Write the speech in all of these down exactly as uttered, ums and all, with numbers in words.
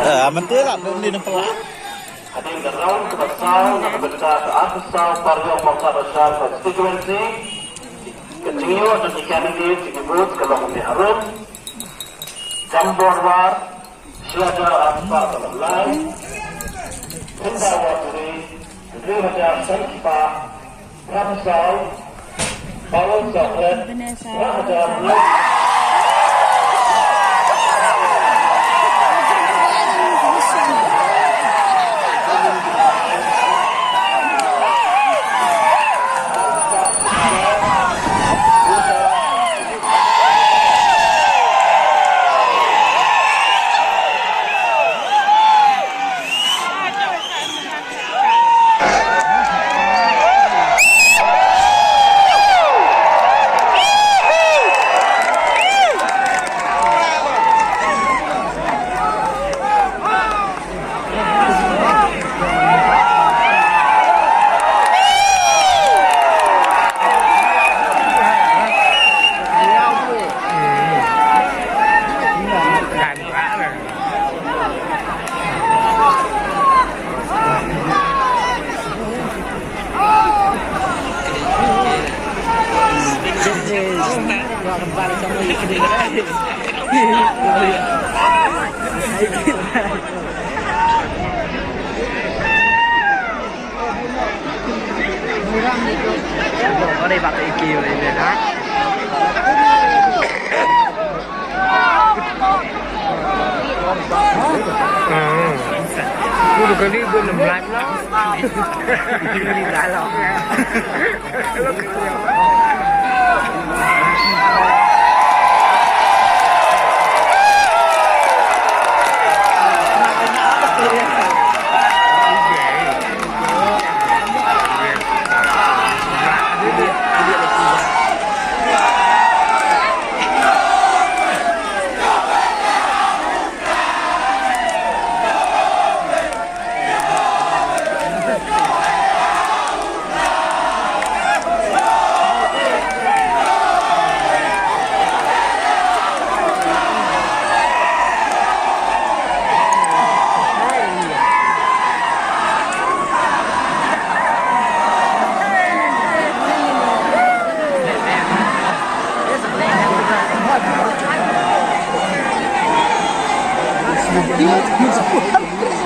Ah, mynta lah, kum ni nampak. Hadien ka round kaba saw na ka bynta ka arphew saw Parliament Parliament Constituency, ka jingïoh jong ki candidate jong ki booth ka long kumne harum: Jambor War, shi hajar arphew saw, Lai Thinda Warjri, hynriew hajar san spah Phraphew saw, Paul Soklet, Vanessa. Phraphew saw.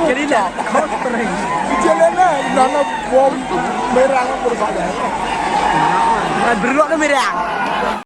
Jadi dah. Jalan lah, nana bom merah bersama. Berluak tu merah.